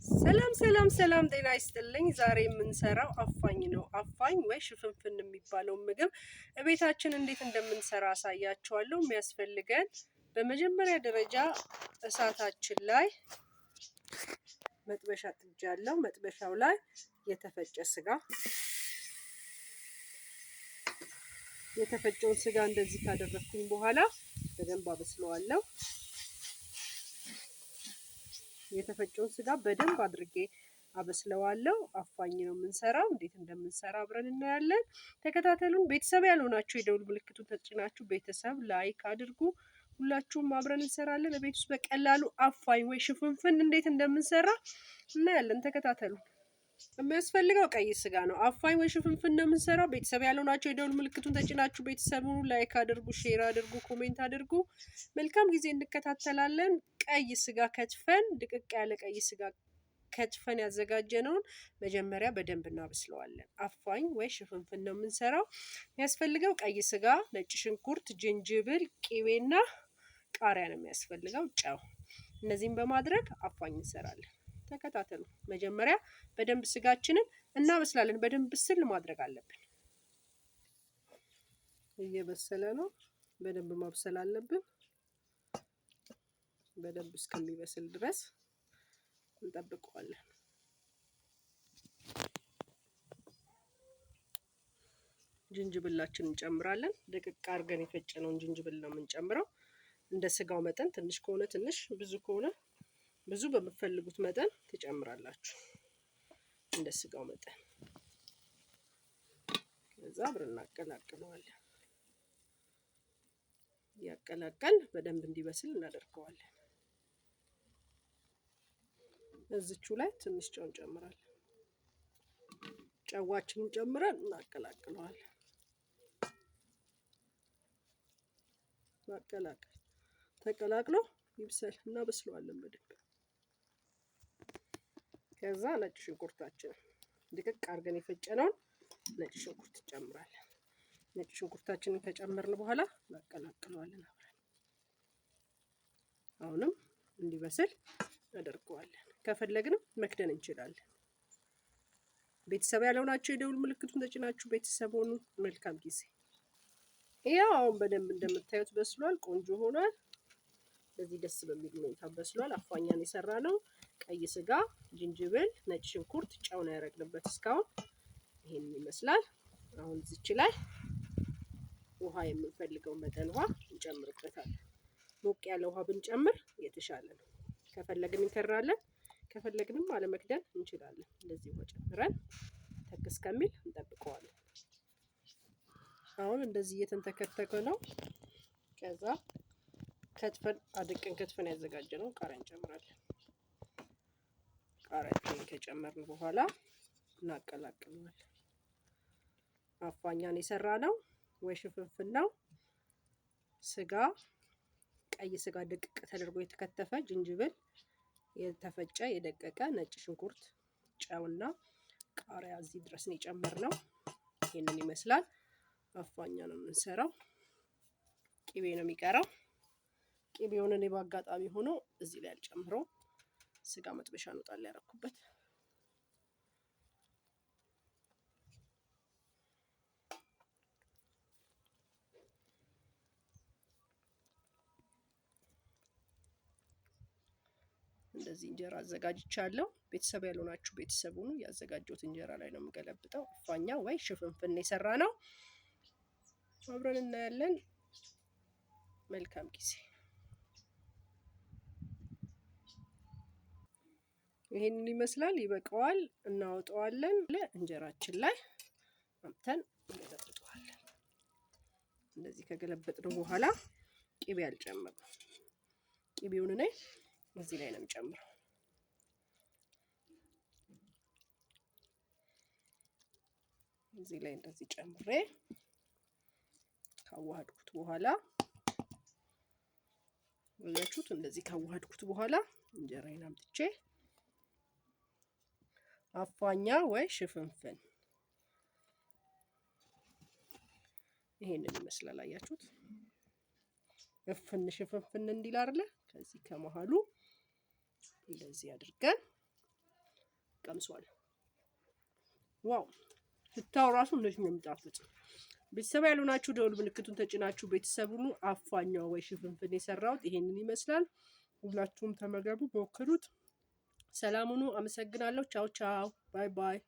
ሰላም ሰላም ሰላም፣ ጤና ይስጥልኝ። ዛሬ የምንሰራው አፋኝ ነው። አፋኝ ወይ ሽፍንፍን የሚባለው ምግብ እቤታችን እንዴት እንደምንሰራ አሳያችኋለሁ። የሚያስፈልገን በመጀመሪያ ደረጃ እሳታችን ላይ መጥበሻ ጥጃለሁ። መጥበሻው ላይ የተፈጨ ስጋ የተፈጨውን ስጋ እንደዚህ ካደረግኩኝ በኋላ በደንብ አበስለዋለሁ። የተፈጨውን ስጋ በደንብ አድርጌ አበስለዋለሁ። አፋኝ ነው የምንሰራው። እንዴት እንደምንሰራ አብረን እናያለን። ተከታተሉን። ቤተሰብ ያልሆናችሁ የደውል ምልክቱን ተጭናችሁ ቤተሰብ like አድርጉ። ሁላችሁም አብረን እንሰራለን። ቤት ውስጥ በቀላሉ አፋኝ ወይ ሽፍንፍን እንዴት እንደምንሰራ እናያለን። ተከታተሉ። የሚያስፈልገው ቀይ ስጋ ነው። አፋኝ ወይ ሽፍንፍን ነው የምንሰራው። ቤተሰብ ያልሆናችሁ የደውል ምልክቱን ተጭናችሁ ቤተሰቡን like አድርጉ፣ share አድርጉ፣ comment አድርጉ። መልካም ጊዜ እንከታተላለን። ቀይ ስጋ ከትፈን ድቅቅ ያለ ቀይ ስጋ ከትፈን ያዘጋጀነውን መጀመሪያ በደንብ እናበስለዋለን። አፋኝ ወይ ሽፍንፍን ነው የምንሰራው። የሚያስፈልገው ቀይ ስጋ፣ ነጭ ሽንኩርት፣ ጅንጅብል፣ ቂቤና ቃሪያ ነው የሚያስፈልገው፣ ጨው። እነዚህም በማድረግ አፋኝ እንሰራለን። ተከታተሉ። መጀመሪያ በደንብ ስጋችንን እናበስላለን። በደንብ ብስል ማድረግ አለብን። እየበሰለ ነው። በደንብ ማብሰል አለብን። በደንብ እስከሚበስል ድረስ እንጠብቀዋለን። ጅንጅብላችንን እንጨምራለን። ደቅቅ አድርገን የፈጨነውን ጅንጅብል ነው የምንጨምረው። እንደ ስጋው መጠን ትንሽ ከሆነ ትንሽ፣ ብዙ ከሆነ ብዙ፣ በምትፈልጉት መጠን ትጨምራላችሁ። እንደ ስጋው መጠን። ከዛ አብረን እናቀላቅለዋለን። እያቀላቀል በደንብ እንዲበስል እናደርገዋለን። እዚቹ ላይ ትንሽ ጨው እንጨምራለን። ጨዋችንን ጨምረን እናቀላቅለዋለን። ማቀላቀል ተቀላቅሎ ይብሰል፣ እናበስለዋለን በደንብ። ከዛ ነጭ ሽንኩርታችንን ድቅቅ አድርገን የፈጨነውን ነጭ ሽንኩርት እንጨምራለን። ነጭ ሽንኩርታችንን ከጨመርን በኋላ እናቀላቅለዋለን አብረን። አሁንም እንዲበስል እናደርገዋለን። ከፈለግንም መክደን እንችላለን። ቤተሰብ ያልሆናችሁ የደውል ምልክቱን ተጭናችሁ ቤተሰብ ሆኑ። መልካም ጊዜ። ያው አሁን በደንብ እንደምታዩት በስሏል፣ ቆንጆ ሆኗል። በዚህ ደስ በሚል ሁኔታ በስሏል። አፋኛን የሰራ ነው። ቀይ ስጋ፣ ጅንጅብል፣ ነጭ ሽንኩርት፣ ጨው ነው ያደረግንበት እስካሁን። ይሄን ይመስላል። አሁን እዚች ላይ ውሃ የምንፈልገው መጠን ውሃ እንጨምርበታለን። ሞቅ ያለ ውሃ ብንጨምር የተሻለ ነው። ከፈለግን እንከራለን፣ ከፈለግንም አለመክደን እንችላለን። እንደዚህ ውሃ ጨምረን ተክ እስከሚል እንጠብቀዋለን። አሁን እንደዚህ እየተንተከተከ ነው። ከዛ ከትፈን አድቅን ከትፈን ያዘጋጀነው ቃሪያ እንጨምራለን። ቃሪያችንን ከጨመርን በኋላ እናቀላቅለዋለን። አፋኛን የሰራ ነው ወይ ሽፍንፍን ነው። ስጋ ቀይ ስጋ ድቅቅ ተደርጎ የተከተፈ፣ ጅንጅብል የተፈጨ የደቀቀ፣ ነጭ ሽንኩርት፣ ጨውና ቃሪያ እዚህ ድረስ ነው የጨመርነው። ይሄንን ይመስላል። አፋኛ ነው የምንሰራው። ቂቤ ነው የሚቀረው። ቂቤውን እኔ በአጋጣሚ ሆኖ እዚህ ላይ አልጨምረው፣ ስጋ መጥበሻ ነው ጣል ያደረኩበት። እንደዚህ እንጀራ አዘጋጅቻለሁ። ቤተሰብ ያልሆናችሁ ቤተሰብ ሁኑ። ያዘጋጀሁት እንጀራ ላይ ነው የምገለብጠው። አፋኛ ወይ ሽፍንፍን የሰራ ነው። አብረን እናያለን። መልካም ጊዜ። ይሄንን ይመስላል። ይበቃዋል። እናወጣዋለን። እንጀራችን ላይ አምተን እንገለብጠዋለን። እንደዚህ ከገለበጥነው በኋላ ቂቤ አልጨምርም። ቂቤውን እኔ እዚህ ላይ ነው የምጨምረው። እዚህ ላይ እንደዚህ ጨምሬ ካዋሃድኩት በኋላ ወያችሁት፣ እንደዚህ ካዋሃድኩት በኋላ እንጀራዬን አምጥቼ አፋኛ ወይ ሽፍንፍን ይሄንን ይመስላል። አያችሁት? እፍን ሽፍንፍን እንዲል አይደለ? ከዚህ ከመሃሉ እንደዚህ አድርገን ቀምሷል። Wow፣ ሽታው ራሱ እንዴት ነው የሚጣፍጥ! ቤተሰብ ያልሆናችሁ ደውል ምልክቱን ተጭናችሁ ቤተሰብ ሁኑ። አፋኛው ወይ ሽፍንፍን የሰራሁት ይሄንን ይመስላል። ሁላችሁም ተመገቡ፣ ሞክሩት። ሰላም ሁኑ። አመሰግናለሁ። ቻው ቻው። Bye bye።